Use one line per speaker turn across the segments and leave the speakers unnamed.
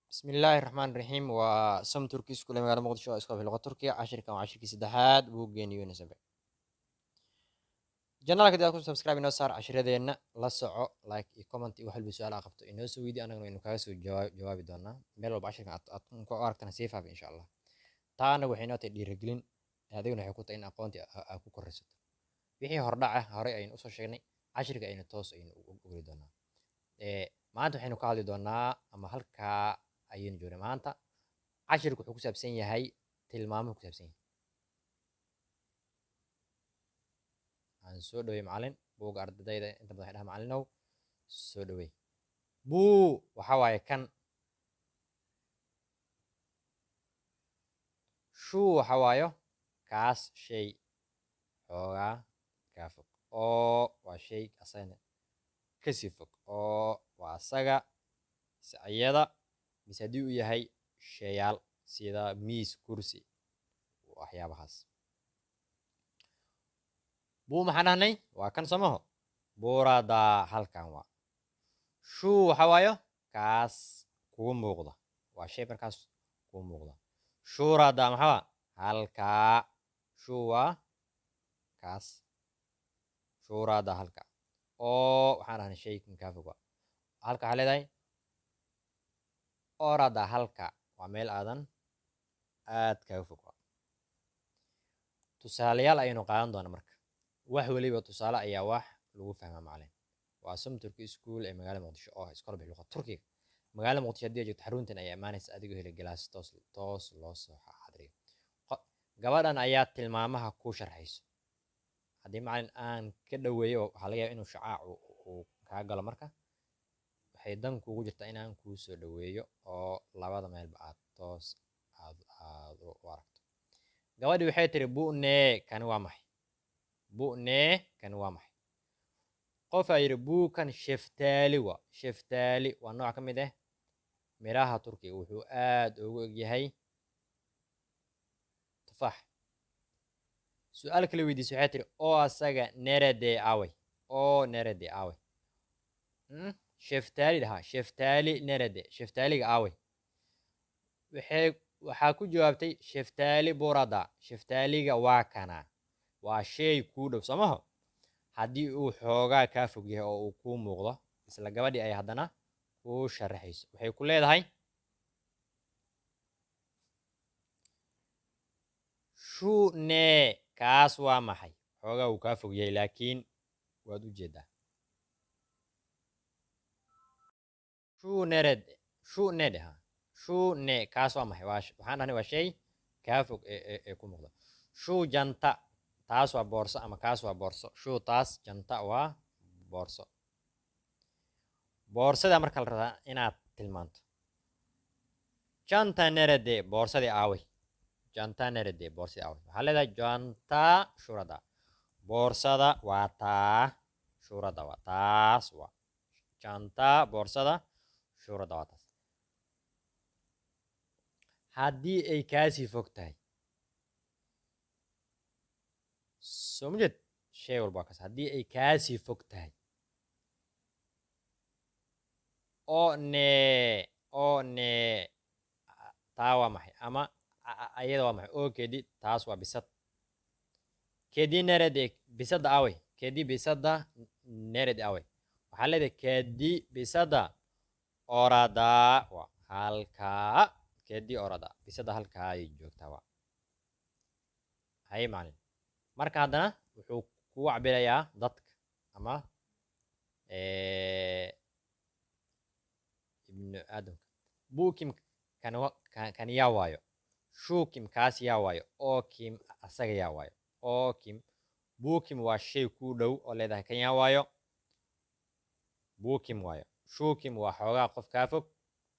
Bismillaahi Raxmaani Raxiim. Waa Som Turki School ee magaalada Muqdisho oo iska luqada Turkiga. Cashirkan waa cashirkii saddexaad buuggeena Yunus Emre. Channelka hadii aad ku subscribe inoo saar, cashiradeenna la soco, like iyo comment iyo wax walba su'aal aad qabto inoo soo weydii, annagana waynu kaaga soo jawaabi doonaa. Meel walba cashirkan aad ku aragtana sii faafi, insha Allah. Taana waxay inoo tahay dhiirigelin, adiguna waxay ku tahay in aqoontii aad ku koraysato. Wixii hordhac ah horey aynu usoo sheegnay, cashirka aynu toos aynu u geli doonaa. Maanta waxaynu ka hadli doonaa ama halkaa ayaynu joognay maanta. Cashirku wuxuu ku saabsan yahay tilmaamuhu ku saabsan yahay. Aan soo dhawey macalin buugga ardayda inta badan waxay dhahaan, "Macalinow, soo dhawey." Buu waxa waaye kan. Shuu waxa waayo kaas, shay xoogaa kaa fog, oo waa shay asagana kasii fog, oo waa asaga mise ayada, mise haddii uu yahay shayaal sida miis, kursi, waxyaabahaas. Buu maxaan dhahnay? Waa kan somaho. Buradaa halkan waa. Shuu waxa waayo kaas kugu muuqda, waa shay markaas kugu muuqda. Shuurada maxaa waa? Halkaa. Shuu waa kaas, shuurada halka, oo waxaan dhahnay shaykan kaa fog waa halka. Waxaa leedahay orada, halka waa meel aadan aad kaga fog waa. Tusaalayaal ayaynu qaadan doonaa. Marka wax weliba tusaale ayaa wax lagu fahmaa. Macalin waa Som Turki School ee magaalada Muqdisho oo iskool bix luqada Turkiga. Magaalada Muqdisho haddii aad joogto, xaruntan ayaa imaanaysa adigoo heli galaas toos toos loo soo xaadiriyo. Gabadhan ayaa tilmaamaha kuu sharxayso. Haddii macalin aan ka dhoweeyo, waxaa laga yaabaa inuu shacaac uu kaa galo. Marka waxay dan kuugu jirtaa inaan kuu soo dhoweeyo oo labada meelba aad toos aad u aragto. Gabadhii waxay tiri, "Bu nee, kani waa maxay? Bu nee, kani waa maxay?" Qofaa yidhi, "Buukan sheftaali waa." Sheftaali waa nooc ka mid ah miraha Turkiga, wuxuu aad ugu egyahay tufaax. Su-aal kale weydiisay, waxay tiri, "Oo asaga nerede, away? Oo nerede, away?" Sheftaali dhahaa, sheftaali nerede, sheftaaliga away? Waxaa ku jawaabtay, "Sheftaali burada, sheftaaliga waa kana." Waa shay kuu dhow somaho. Haddii uu xoogaa kaa fog yahay oo uu kuu muuqdo, isla gabadhii ay haddana kuu sharaxayso, waxay ku leedahay, "Shuu nee, kaas waa maxay?" Xoogaa uu kaa fog yahay laakiin waad u jeedaa. Shuu nered, shuu ne dhaha, shuu ne, kaas waa maxay? Waxaan dhahnay waa shay kaa fog ee ku muuqda. Shuu janta, taas waa boorso ama kaas waa boorso. Shuu taas, janta waa boorso. Boorsada marka la rabaa inaad tilmaanto, janta nerede, boorsadii aaway? Janta nerede, boorsadii aaway? Waxaa leedahay janta shurada, boorsada waa taa. Shurada waa taas, waa janta boorsada, shurada waa taas. Haddii ay kaasii fog tahay, soo ma jeed, shay walba waa kaas. Haddii ay kaasii fog tahay, oo nee, oo nee, taa waa maxay ama ayada waa maxay? Oo kedi, taas waa bisad. Kedi nerede, bisada awey? Kedi bisada nerede, awey? Waxaa leedahay kedi bisada orada, waa halkaa. Kedi orada, bisada halkaa ayay joogtaa waa. Haye macalin, marka haddana wuxuu kugu cabirayaa dadka ama ibnu aadamka. Bukim, kan yaa waayo? Shukim, kaas yaa waayo? Okim, asaga yaa waayo? Okim. Bukim waa shay kuu dhow oo leedahay kan yaa waayo? Bukim waayo. Shukim waa xoogaa qof kaa fog,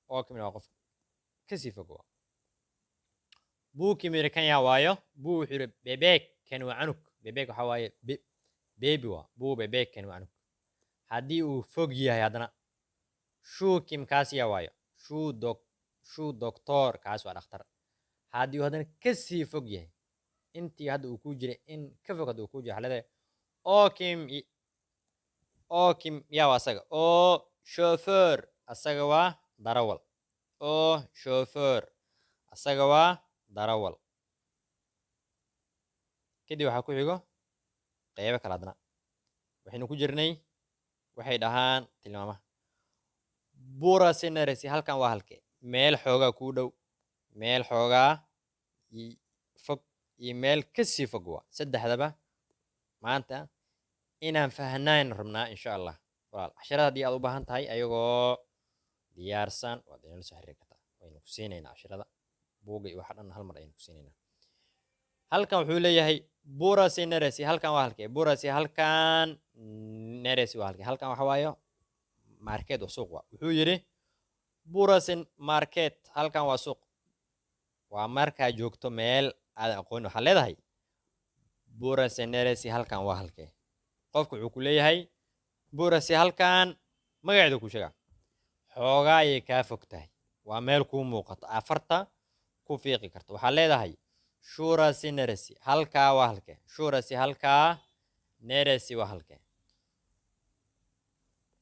okimna waa qof kasii fog waa. Bukim yidhi, "Kan yaa waayo?" Buu wuxuu yidhi, "Bebek, kan waa canug." Bebek waxaa waaye baby waa. Buu bebek, kan waa canug. Haddii uu fog yahay haddana, shukim, kaas yaa waayo? Shuu doctor, kaas waa dhakhtar. Haddii uu haddana kasii fog yahay intii hadda uu ku jiray, in ka fog hadda uu ku jiro, waxaa leedahay okim. Okim, yaa waa asaga? Oo chauffeur, asaga waa darawal. Oo chauffeur, asaga waa darawal. Kadib waxaa ku xigo qeybo kale. Haddana waxaynu ku jirnay waxay dhahaan tilmaamaha. Burası neresi? Halkan waa halkee? Meel xoogaa kuu dhow, meel xoogaa fog iyo meel kasii fog waa. Saddexdaba maanta inaan fahnaan rabnaa, insha Allah. Walaal, casharada haddii aad u baahan tahay ayagoo diyaarsan, waad inala soo xiriiri kartaa. Waynu ku siinaynaa casharada, buugga iyo waxa dhan hal mar aynu ku siinaynaa. Halkan wuxuu leeyahay: burası neresi? Halkan waa halkee? Burası halkan, neresi waa halkee. Halkan waxa waayo market, waa suuq. Waa wuxuu yidhi: burası market, halkan waa suuq. Waa markaa joogto meel aadan aqoonin, waxaad leedahay: burası neresi? Halkan waa halkee? Qofku wuxuu ku leeyahay: burası halkan. Magaceedu ku sheegaa. Xoogaa ayay kaa fog tahay, waa meel kuu muuqato, afarta ku fiiqi karto. Waxaad leedahay: şurası neresi? Halkaa waa halkee? Şurası halkaa, neresi waa halkee.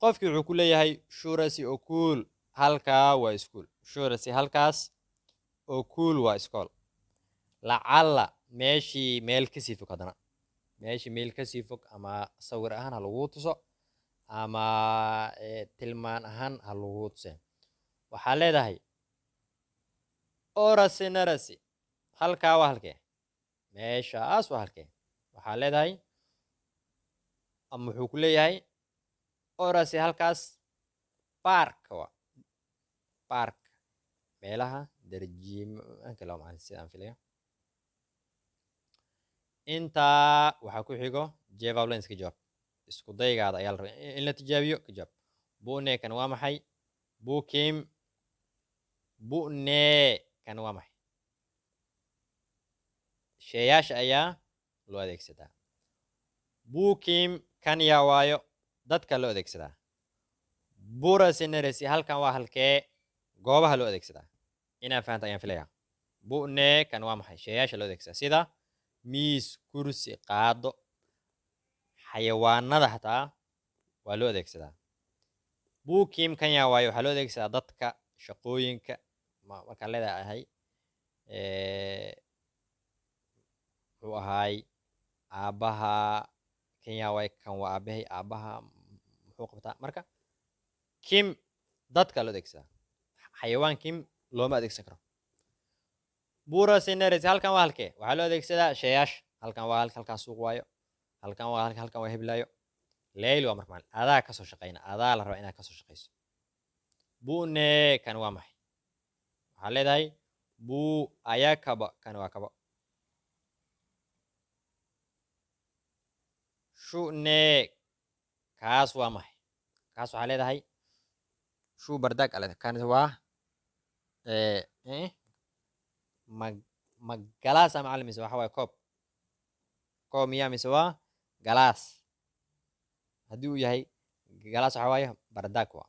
Qofkii wuxuu ku leeyahay: şurası okul, halkaa waa iskuul. Şurası halkaas, okul waa iskool. Lacalla meeshii meel kasii fog, haddana meeshii meel kasii fog, ama sawir ahaan ha laguu tuso ama tilmaan ahaan ha laguu tuse, waxaa leedahay: orası neresi? Halkaa waa halkee? Meeshaas waa halkee? Waxaa leedahay ama wuxuu ku leeyahay: orası halkaas park, waa park, meelaha darjiimanka loo macna, sida aan filayo. Intaa waxaa ku xigo cevaplayın, ka jawaab. Isku daygaada ayaa la rabaa in la tijaabiyo. Ka jawaab: bu ne? Kan waa maxay? Bu kim? Bu ne? Kan waa maxay? Sheeyaasha ayaa loo adeegsadaa. Bu kim? Kan yaa waayo? Dadka loo adeegsadaa. Burası neresi? Halkan waa halkee? Goobaha loo adeegsadaa. Inaa fahanta ayaan filayaa. Bu ne? Kan waa maxay? Sheeyaasha loo adeegsadaa, sida miis, kursi, qaado. Xayawaanada xataa waa loo adeegsadaa. Bu kim? Kan yaa waayo? Waxaa loo adeegsadaa dadka, shaqooyinka. Markaan leedahay muxuu ahaay aabbaha? Kan yaa waayo? Kan waa aabahay. Aabbaha muxuu qabtaa? Marka kim dadka loo adeegsadaa, xayawaan kim looma adeegsan karo. Burası neresi? Halkan waa halkee? Waxaa loo adeegsadaa sheeyaasha. Halkan waa halka, halkan suuq waayo, halkan waa halka, halkan waa heblaayo. Leyli waa marka macallin adaa kasoo shaqeyna, adaa la rabaa inaad kasoo shaqeyso. Bu ne? Kan waa maxay? Waxaa leedahay: bu ayakkabı, kan waa kabo. Şu ne? Kaas waa maxay? Kaas waxaa leedahay: şu bardak aa leedahay. Kan waa ma ma galaasa macallin mise waxa waaye koob? Koob miyaa mise waa galaas? Haddii uu yahay galaas, waxa waaye bardak waa.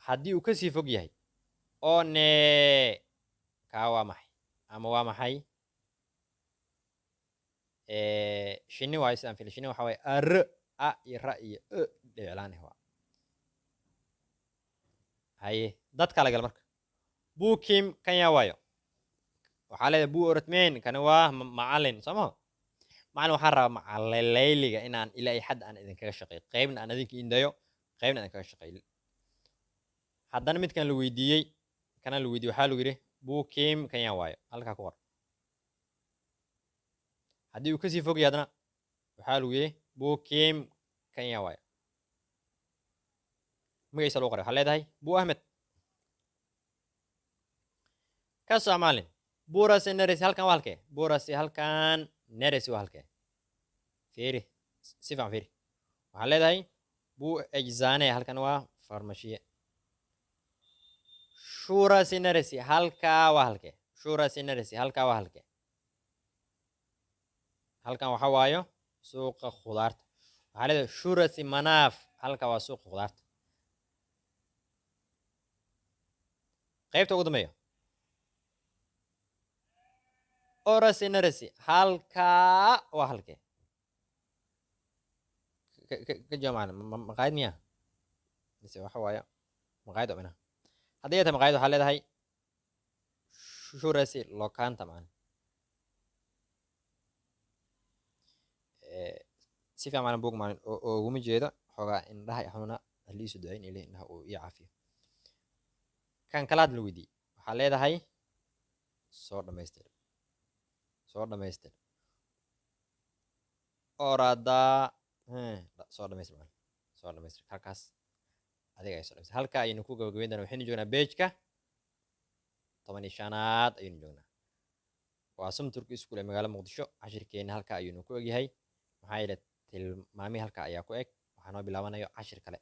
Haddii uu kasii fog yahay, o ne? Kaa waa maxay ama waa maxay? Shinni waayo, sidaan filay. Shinni waxa waaye ar, a iyo ra iyo e dhibiclaan ah waa. Haye, dadka la gal marka. Bu kim? Kan yaa waayo? Waxaa leedahay: bu öğretmen, kani waa macallin, soo maha? Macallin, waxaan rabaa macalin inaan ilaa iyo xad aan idinkaga shaqeeyo, qaybna aan idinka indayo, qaybna aan idinkaga shaqeeyo. Haddana midkan la weydiiyey, kana la weydiiyey, waxaa lagu yidhi: bu kim? Kan yaa waayo? Halkaa ku qor. Haddii uu kasii fog yahay, haddana waxaa lagu yidhi: bu kim? Kan yaa waayo? Magaciisa lagu qoray. Waxaa leedahay: bu Ahmed. Ka soc maalin. Burası neresi? Halkan waa halkee? Burası halkan, neresi waa halkee. Fiiri, si fiican fiiri. Waxaa leedahay: bu eczane, halkan waa farmashiye. Şurası neresi? Halkaa waa halkee? Şurası neresi? Halkaa waa halkee? Halkan waxa waayo suuqa khudaarta. Waxaa leedahay: şurası manav, halka waa suuqa khudaarta. Qaybta ugu dambeeya: orası neresi? Halkaa waa halkee? Ka jawaab macallin. Maqaayad miyaa? Mise waxa waaye maqaayad oo minaha. Haddii ay tahay maqaayad, waxaa leedahay şurası lokanta, macalin. Si fiican, macalin, buug, macalin, oo uguma jeedo xoogaa, indhaha i xanuuna. Haliisu ducayn ilaahay indhaha uu ii caafiyo. Kan kalaad la weydiiyey, waxaa leedahay soo dhamaystir, soo dhamaystir. Orada soo dhamaystir, macalin, soo dhamaystir. Halkaas adiga ay soo dhamaystir. Halka ayaynu ku gabagabeyn doonaa. Waxaynu joognaa page-ka 15aad ayaynu joognaa. Waa Sumturka School ee magaalada Muqdisho. Cashirkeena halka ayaynu ku egyahay, maxaa yeelay tilmaamihii halka ayaa ku eg. Waxaa noo bilaabanayo cashir kale.